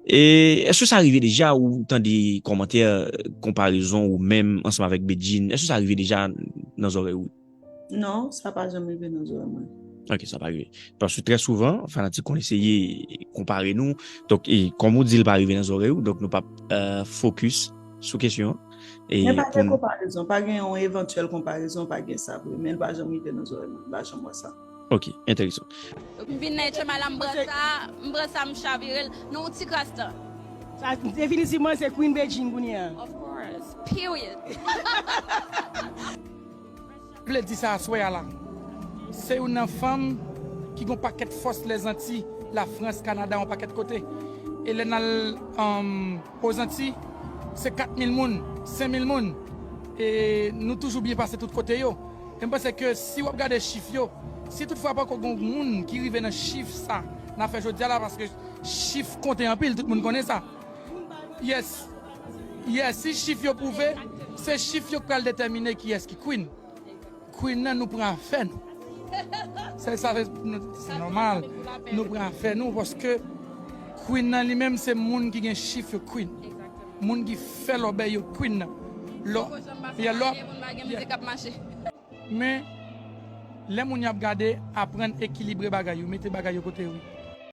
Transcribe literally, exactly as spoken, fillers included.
E èske sa rive deja ou tande kòmantè, konparezon ou menm ansanm avèk Bedjine? Èske sa rive deja nan zòrèy ou? Non, sa pa janm rive nan zòrèy mwen. Ok, sa pa rive. Paske trè souvan, fanatik konn eseye konpare nou. Donk, e, kòm ou di l pa rive nan zòrèy ou, donk nou p ap uh, focus sou kesyon an. Men pa gen konparezon, pa gen yon evantyèl konparezon, pa gen sa vre, men l pa janm rive nan zòrèy mwen, m pa janm wè sa. Ok, enteresan. M vin nan H M I la, m pran sa, m pran sa, m chavire l nan yon ti kras tan. Sa definitivman se Queen Bedjine kounye a. Of course. Period. Vle di sa aswè a la. Se youn nan fanm ki gon pakèt fòs Lèzanti, Lafrans, Kanada, yon pakèt kote. E lè n al um, Ozanti, se kat mil moun, senk mil moun. E nou toujou byen pase tout kote yo. E m panse ke si w ap gade chif yo, si toutfwa poko gon moun ki rive nan chif sa n ap fè jodi a la, paske chif konte anpil, tout moun konnen sa. Yes. Yes, si chif yo pwouve, se chif yo k pral detèmine kiyès ki queen. Queen nan nou pran afè nou. Se sa, se nòmal. Nou pran afè nou paske queen nan li menm se moun ki gen chif yo queen. Moun ki fè lòbèy yo queen nan. Lò, lò, Moun pa gen mizik ap mache. Men, lè moun y ap gade, aprann ekilibre bagay yo, mete bagay yo kote yo ye.